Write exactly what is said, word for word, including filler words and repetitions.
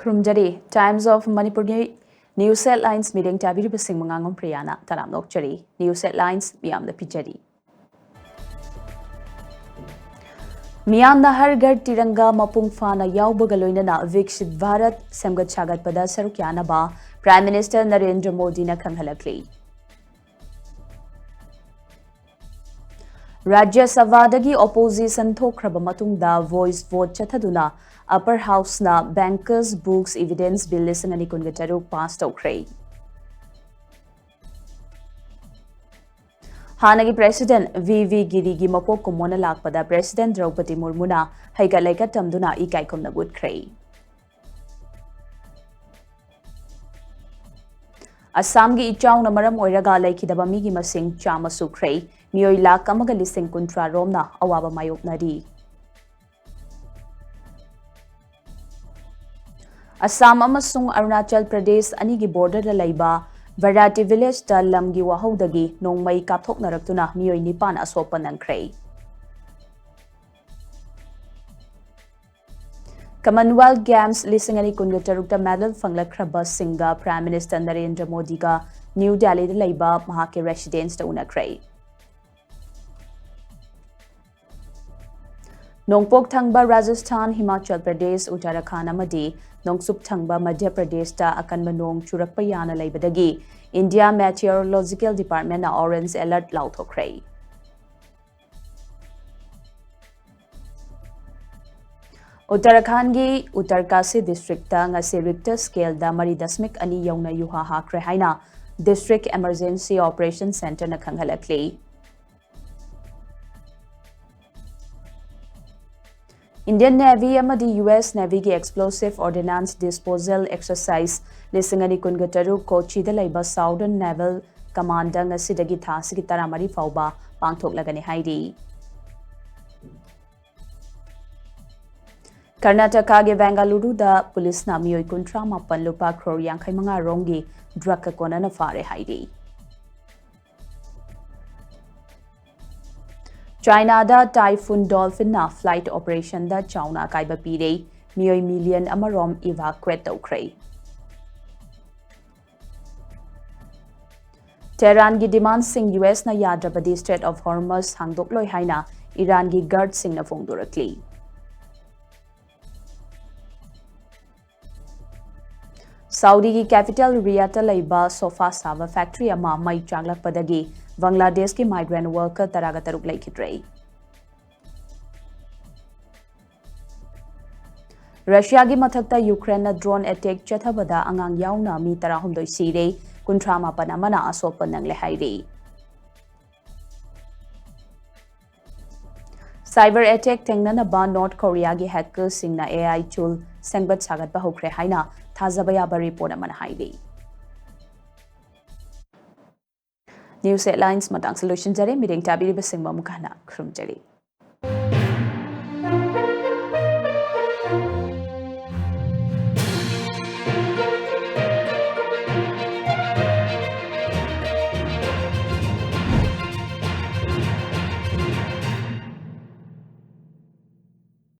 ꯈꯨꯔꯨꯝꯖꯔꯤ꯫ Times of Manipurꯒꯤ News Headlines ꯃꯤꯠꯌꯦꯡ ꯇꯥꯕꯤꯔꯤꯕꯁꯤꯡ ꯃꯉꯥꯡꯉꯝ ꯄ꯭ꯔꯤꯌꯥꯅ ꯇꯔꯥꯝꯅ ꯑꯣꯛꯆꯔꯤ꯫ News Headlines ꯃꯤꯌꯥꯝꯗ ꯄꯤꯖꯔꯤ꯫ ꯃꯤꯌꯥꯝꯅ ꯍꯔ ꯘꯔ ꯇꯤꯔꯪꯒꯥ ꯃꯄꯨꯡ ꯐꯥꯅ ꯌꯥꯎꯕꯒ ꯂꯣꯏꯅꯅ ꯚꯤꯛꯁꯤꯠ ꯚꯥꯔꯠ ꯁꯦꯝꯒꯠ ꯁꯥꯒꯠꯄꯗ ꯁꯔꯨꯛ ꯌꯥꯅꯕ Prime Minister ꯅꯔꯦꯟꯗ꯭ꯔ ꯃꯣꯗꯤꯅ ꯈꯪꯍꯜꯂꯛꯂꯤ꯫ ꯔꯥꯖ꯭ꯌ ꯁꯚꯥꯗꯒꯤ opposition ꯊꯣꯛꯈ꯭ꯔꯕ ꯃꯇꯨꯡꯗ voice vote ꯆꯠꯊꯗꯨꯅ Upper Houseꯅ Bankers Books Evidence Bill ꯂꯤꯁꯤꯡ ꯑꯅꯤ ꯀꯨꯟꯒ ꯇꯔꯨꯛ pass ꯇꯧꯈ꯭ꯔꯦ꯫ ꯍꯥꯟꯅꯒꯤ President ꯚꯤ ꯚꯤ ꯒꯤꯔꯤꯒꯤ ꯃꯄꯣꯛ ꯀꯨꯝꯑꯣꯟꯅ ꯂꯥꯛꯄꯗ President ꯗ꯭ꯔꯧꯄꯗꯤ ꯃꯨꯔꯃꯨꯅ ꯍꯩꯀꯠ ꯂꯩꯀꯠ ꯇꯝꯗꯨꯅ ꯏꯀꯥꯏ ꯈꯨꯝꯅꯕ ꯎꯠꯈ꯭ꯔꯦ꯫ ꯑꯁꯥꯝꯒꯤ ꯏꯆꯥꯎꯅ ꯃꯔꯝ ꯑꯣꯏꯔꯒ ꯂꯩꯈꯤꯗꯕ ꯃꯤꯒꯤ ꯃꯁꯤꯡ ꯆꯥꯝꯃ ꯁꯨꯈ꯭ꯔꯦ꯫ ꯃꯤꯑꯣꯏ ꯂꯥꯈ ꯑꯃꯒ ꯂꯤꯁꯤꯡ ꯀꯨꯟꯊ꯭ꯔꯥ ꯔꯣꯝꯅ ꯑꯋꯥꯕ ꯃꯥꯌꯣꯛꯅꯔꯤ꯫ ꯑꯁꯥꯝ ꯑꯃꯁꯨꯡ ꯑꯔꯨꯅꯥꯆꯜ ꯄ꯭ꯔꯗꯦꯁ ꯑꯅꯤꯒꯤ borderꯗ ꯂꯩꯕ ꯚꯔꯥꯇꯤ villageꯇ ꯂꯝꯒꯤ ꯋꯥꯍꯧꯗꯒꯤ ꯅꯣꯡꯃꯩ ꯀꯥꯞꯊꯣꯛꯅꯔꯛꯇꯨꯅ ꯃꯤꯑꯣꯏ ꯅꯤꯄꯥꯟ ꯑꯁꯣꯛꯄ ꯅꯪꯈ꯭ꯔꯦ꯫ Commonwealth Games ꯂꯤꯁꯤꯡ ꯑꯅꯤ ꯀꯨꯟꯒ ꯇꯔꯨꯛꯇ medal ꯐꯪꯂꯛꯈ꯭ꯔꯕꯁꯤꯡꯒ Prime Minister ꯅꯔꯦꯟꯗ꯭ꯔ ꯃꯣꯗꯤꯒ ꯅ꯭ꯌꯨ ꯗꯦꯜꯂꯤꯗ ꯂꯩꯕ ꯃꯍꯥꯛꯀꯤ residenceꯇ ꯎꯅꯈ꯭ꯔꯦ꯫ ꯅꯣꯡꯄꯣꯛ ꯊꯪꯕ ꯔꯥꯖꯁꯊꯥꯟ, ꯍꯤꯃꯥꯆꯜ ꯄ꯭ꯔꯗꯦꯁ, ꯎꯠꯇꯔꯥꯈꯥꯟꯗ ꯑꯃꯗꯤ ꯅꯣꯡꯆꯨꯞ ꯊꯪꯕ ꯃꯙ꯭ꯌ ꯄ꯭ꯔꯗꯦꯁꯇ ꯑꯀꯟꯕ ꯅꯣꯡ ꯆꯨꯔꯛꯄ ꯌꯥꯅ ꯂꯩꯕꯗꯒꯤ India Meteorological Departmentꯅ orange alert ꯂꯥꯎꯊꯣꯛꯈ꯭ꯔꯦ꯫ ꯎꯠꯇꯔꯥꯈꯥꯟꯗꯒꯤ ꯎꯠꯇꯔꯀꯥꯁꯤ districtꯇ ꯉꯁꯤ Richter scaleꯗ ꯃꯔꯤ ꯗꯁꯃꯤꯛ ꯑꯅꯤ ꯌꯧꯅ ꯌꯨꯍꯥ ꯍꯥꯈ꯭ꯔꯦ ꯍꯥꯏꯅ district emergency operation centreꯅ ꯈꯪꯍꯜꯂꯛꯂꯤ꯫ Indian Navy ꯑꯃꯗꯤ U S Navyꯒꯤ explosive ordnance disposal exercise ꯂꯤꯁꯤꯡ ꯑꯅꯤ ꯀꯨꯟꯒ ꯇꯔꯨꯛ ꯀꯣꯆꯤꯗ ꯂꯩꯕ Southern Naval Commandꯗ ꯉꯁꯤꯗꯒꯤ ꯊꯥ ꯑꯁꯤꯒꯤ ꯇꯔꯥꯃꯔꯤ ꯐꯥꯎꯕ ꯄꯥꯡꯊꯣꯛꯂꯒꯅꯤ ꯍꯥꯏꯔꯤ꯫ ꯀꯔꯅꯥꯇꯀꯥꯒꯤ ꯕꯦꯡꯒꯂꯨꯔꯨꯗ ꯄꯨꯂꯤꯁꯅ ꯃꯤꯑꯣꯏ ꯀꯨꯟꯊ꯭ꯔꯥ ꯃꯥꯄꯟ ꯂꯨꯄꯥ ꯀ꯭ꯔꯣꯔ ꯌꯥꯡꯈꯩ ꯃꯉꯥ ꯔꯣꯝꯒꯤ drugꯀ ꯀꯣꯟꯅꯅ ꯐꯥꯔꯦ ꯍꯥꯏꯔꯤ꯫ ꯆꯥꯏꯅꯥꯗ Typhoon Dolphinꯅ flight operationꯗ ꯆꯥꯎꯅ ꯑꯀꯥꯏꯕ ꯄꯤꯔꯦ꯫ ꯃꯤꯑꯣꯏ ꯃꯤꯂꯤꯌꯟ ꯑꯃꯔꯣꯝ evacuate ꯇꯧꯈ꯭ꯔꯦ꯫ ꯇꯦꯍꯔꯥꯟꯒꯤ ꯗꯤꯃꯥꯟꯁꯤꯡ ꯌꯨ ꯑꯦꯁꯅ ꯌꯥꯗ꯭ꯔꯕꯗꯤ Strait of Hormuz ꯍꯥꯡꯗꯣꯛꯂꯣꯏ ꯍꯥꯏꯅ ꯏꯔꯥꯟꯒꯤ ꯒꯥꯔꯗꯁꯤꯡꯅ ꯐꯣꯡꯗꯣꯔꯛꯂꯤ꯫ ꯁꯥꯎꯗꯤꯒꯤ ꯀꯦꯄꯤꯇꯦꯜ ꯔꯤꯌꯥꯗꯇ ꯂꯩꯕ ꯁꯣꯐꯥ ꯁꯥꯕ ꯐꯦꯛꯇꯔꯤ ꯑꯃ ꯃꯩ ꯆꯥꯛꯂꯛꯄꯗꯒꯤ ꯕꯪꯒ꯭ꯂꯥꯗꯦꯁꯀꯤ migrant worker ꯇꯔꯥꯒ ꯇꯔꯨꯛ ꯂꯩꯈꯤꯗ꯭ꯔꯦ꯫ ꯔꯁꯤꯌꯥꯒꯤ ꯃꯊꯛꯇ ꯌꯨꯀ꯭ꯔꯦꯟꯅ drone attack ꯆꯠꯊꯕꯗ ꯑꯉꯥꯡ ꯌꯥꯎꯅ ꯃꯤ ꯇꯔꯥꯍꯨꯝꯗꯣꯏ ꯁꯤꯔꯦ, ꯀꯨꯟꯊ꯭ꯔꯥ ꯃꯥꯄꯟ ꯑꯃꯅ ꯑꯁꯣꯛꯄ ꯅꯪꯂꯦ ꯍꯥꯏꯔꯤ꯫ Cyber attack ꯊꯦꯡꯅꯅꯕ ꯅꯣꯔꯠ ꯀꯣꯔꯤꯌꯥꯒꯤ ꯍꯦꯀꯔꯁꯤꯡꯅ A I tool ꯁꯦꯝꯒꯠ ꯁꯥꯒꯠꯄ ꯍꯧꯈ꯭ꯔꯦ ꯍꯥꯏꯅ ꯊꯥꯖꯕ ꯌꯥꯕ ꯔꯤꯄꯣꯔꯠ ꯑꯃꯅ ꯍꯥꯏꯔꯤ꯫ News headlines ꯃꯇꯥꯡꯁꯤ ꯂꯣꯏꯁꯤꯟꯖꯔꯦ꯫ ꯃꯤꯠꯌꯦꯡ ꯇꯥꯕꯤꯔꯤꯕꯁꯤꯡꯕꯨ ꯑꯃꯨꯛ ꯍꯟꯅ ꯈꯨꯔꯨꯝꯖꯔꯤ꯫